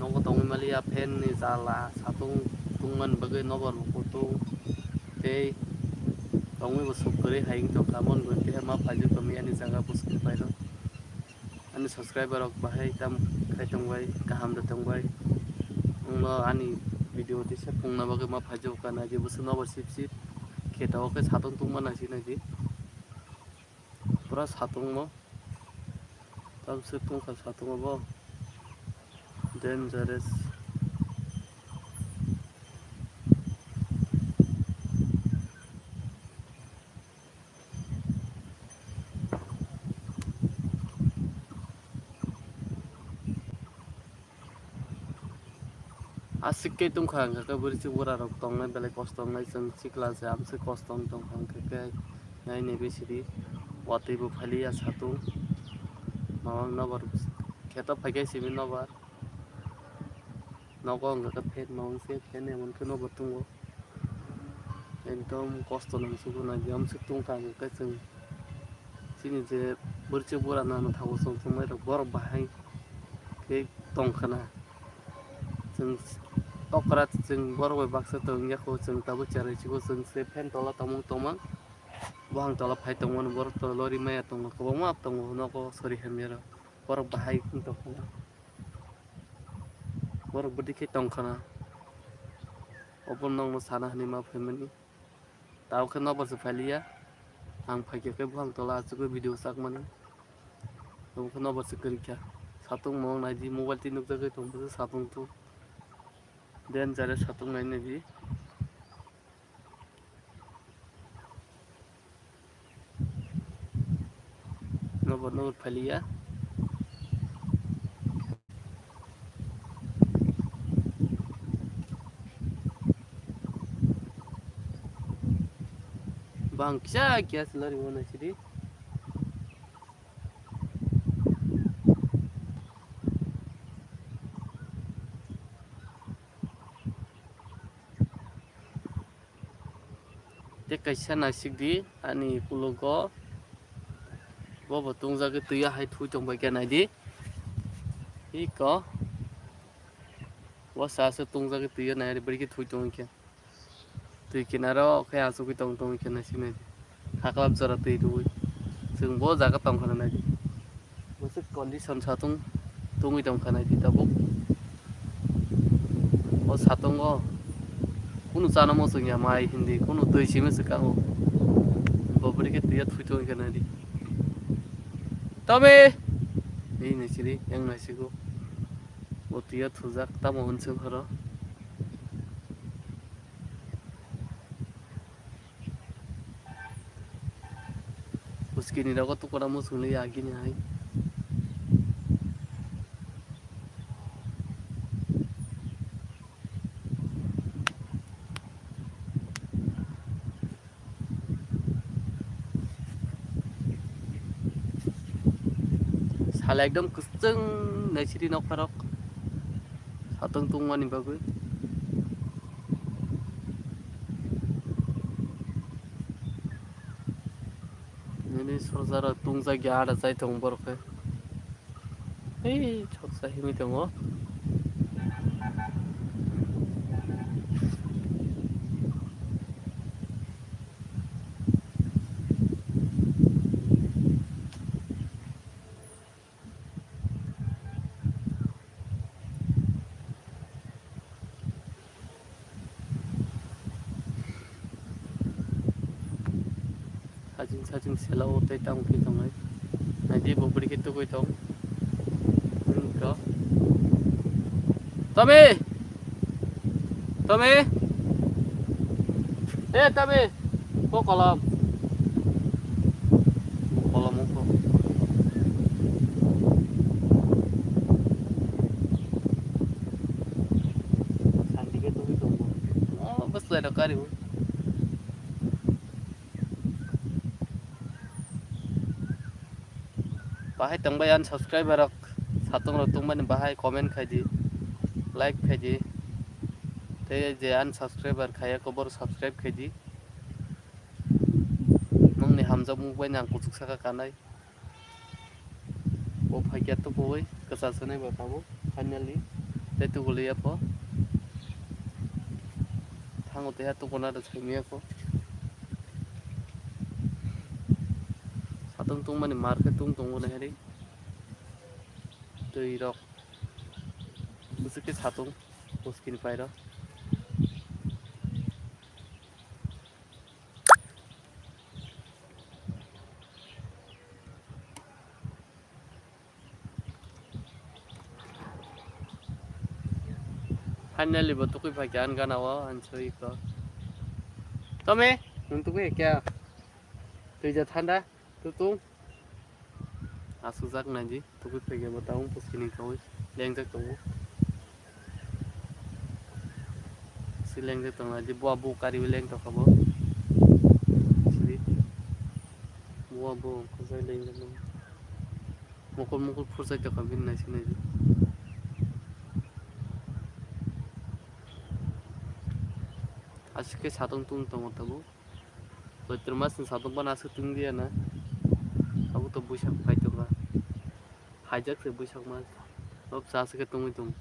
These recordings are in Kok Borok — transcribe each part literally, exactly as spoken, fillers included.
Bo tongwi maliya fan ni jala, satung tungmani bagwi nobar bo kutung tei tongwi bo suk kwrwi hai wng tongkha. Mon gwi khe ma phaijak tongwi ani jaga bwswk bai rok. Ani subscriber rok bahai tam khai tongbai, kaham da tongbai. Wngno ani video tisa phungna bagwi ma phaijak kha, naidi bwswk nobar sip sip khe tabuk khe satung tungma naisik naidi. Pura satungmo. Tamswk tungkha satungo bo. Dangerous. Aswk khe tungkha, hwnkhe bwrwi chwng bwrarok tongnai belai kosto wngnai, chwng sikla se amswk kosto wng tongkha, hwnkhe khe nai naibe sidi watwi bo phailiya satung. Mawang nobar kheto phaikhe simi nobar nogo, hwnkhe fan mawang se fan emon khe nobar tongo. Ekdom kosto nang sugo nai, amswk tungkha, hwnkhe chwng chini je bwrwi chwng bwrano ano thago chwng chwngnairok borok bahai khe tongkhana. Chwng okra chwng borok bai baksa tongya kho, chwng tabuk cherai chigo, chwng se fan tola tongmung tongmang, buphang tola phai tongmani borok to lori maya tongo, kwbangma tongo nogo sori hamya rok, borok bahai wng tongkhana, borok bwdwi khe tongkhana, obo nokno sana hinwi ma phaimani. Tabuk khe nobar se phailiya. Ang phaikhe khe buphang tola achugwi video chakmani. Tabuk khe nobar se kwrwikha. Satung mung naidi mobile twi nukjagwi tongkhe satung tu. Dangerous satung nai naidi. Nobar nobar phailiya. Bang kisa kisa se lari bo naisidi. Tei kaisa naisik di ani ulo go. Bo bo tungjagwi twi o hai thui tong bai khe nai di. Iko. Bo sa se tungjagwi twi o nai ri bwrwi khe thui tong khe. Twi kinaro khe achugwi tong tong khe nai sini. Haklap jora twi rwi. Chwng bo jaga tong khana nai di. Bwswk condition satung tungwi tong kha nai di tabuk. O satungo kunu chana muchung ya mai hindi, kunu twi simi swkango. Bo bwrwi khe twi ya thui tong kha nai di. Tome! Ei nai siri, yang nai sigo. Bo twi ya thujak, tamo hwn se horo. Uskini rogo tukuna muchungli agini hai. Sal ekdom kwchwng naisidi nokharok satung tungmani bagwi. Nini sorjarok tungjakya ada chai tongo borok khe. Hei, choksa himwi tongo. Sajing sajing sela o tei tamo khe tongnai. Naidi bo bwrwi khe tugwi tong. Tome! Tome! E tome! Ko kolom. Kolom ko. Santi ke tugwi tong. Oh, bas lai da kari. Bahai tongbai ani subscriber rok, satung rok tongmani bahai comment khai di, like khai di. Tei je ani subscriber khaya kobor subscribe khai di. Nongni hamjakmung bai nang kuchuk saka kanai. O phaikya to boi kwchal sanai ba tabuk finally. Tei tukuli ya pho. Thango tei ha tukuna da saimaya kho. Satung tungmani mar khe tung tongo na heri. Twi rok. Bwswk khe satung. Buskini pairo. Finally bo tukui phai kha ani gana o, ani soi ko. Tome, nwng tukui kya? Twi ja thanda, tutung. Asukjak naidi, tukui phai kha bo tabuk buskini kaui lengjak tongo. Si lengjak tong naidi, bo abo kariui leng tongkha bo. Si. Bo abo kosai lengjak tongo. Mokol mokol phurjak tongkha bini naisi naidi. Aswk khe satung tung tongo tabuk. Choitro mas ni satung phano aswk tung liya na. Tabuk to Buisak phai tongkha. Phaijak se Buisak mas. Tabuk sa aswk khe tungui tongo.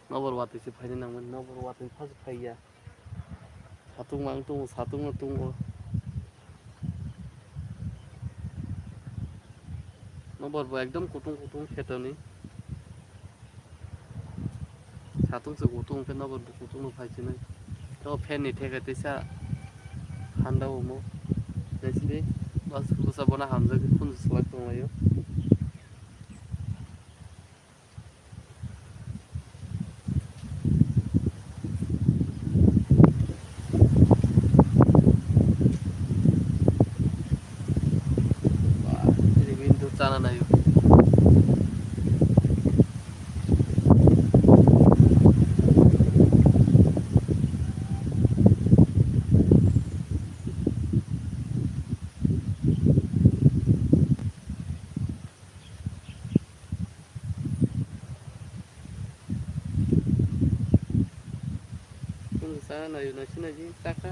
Nokbar watwi se phaina nangmani, nokbar watwi phano phaiya. Satung mang tongo, satung no tongo. Nokbar bo ekdom kutung kutung khetoni. Satung se kutung khe nokbar bo kutung no phai sinai. To fan ni theke tesa thanda omo. Naisidi bas bwsa bono hamjak khunju swlak tonglaio. Ba, ini pintu chana nayo. Chana nayo, naisi naisi chakha.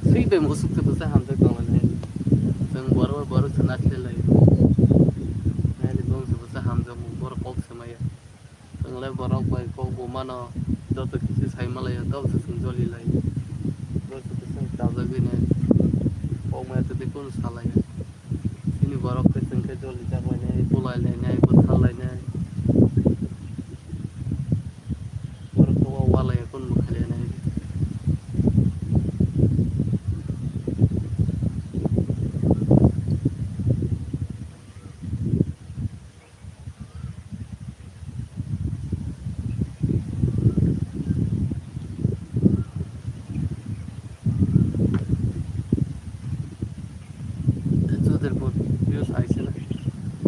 Swi bai musuk khe bwsa hamjak tonglainai. Chwng borok bai borok se nasilai lai. Naili bong se bwsa hamjak, borok kok se maya. Chwng lai borok bai kok bo mano, joto kisi sai malaio, tabuk se chwng joli lai. Borok se bwsa chajagwi nai. Kok maya twi kunu salai. Chini borok khe chwng khe joli jak lainai, bulai lainai.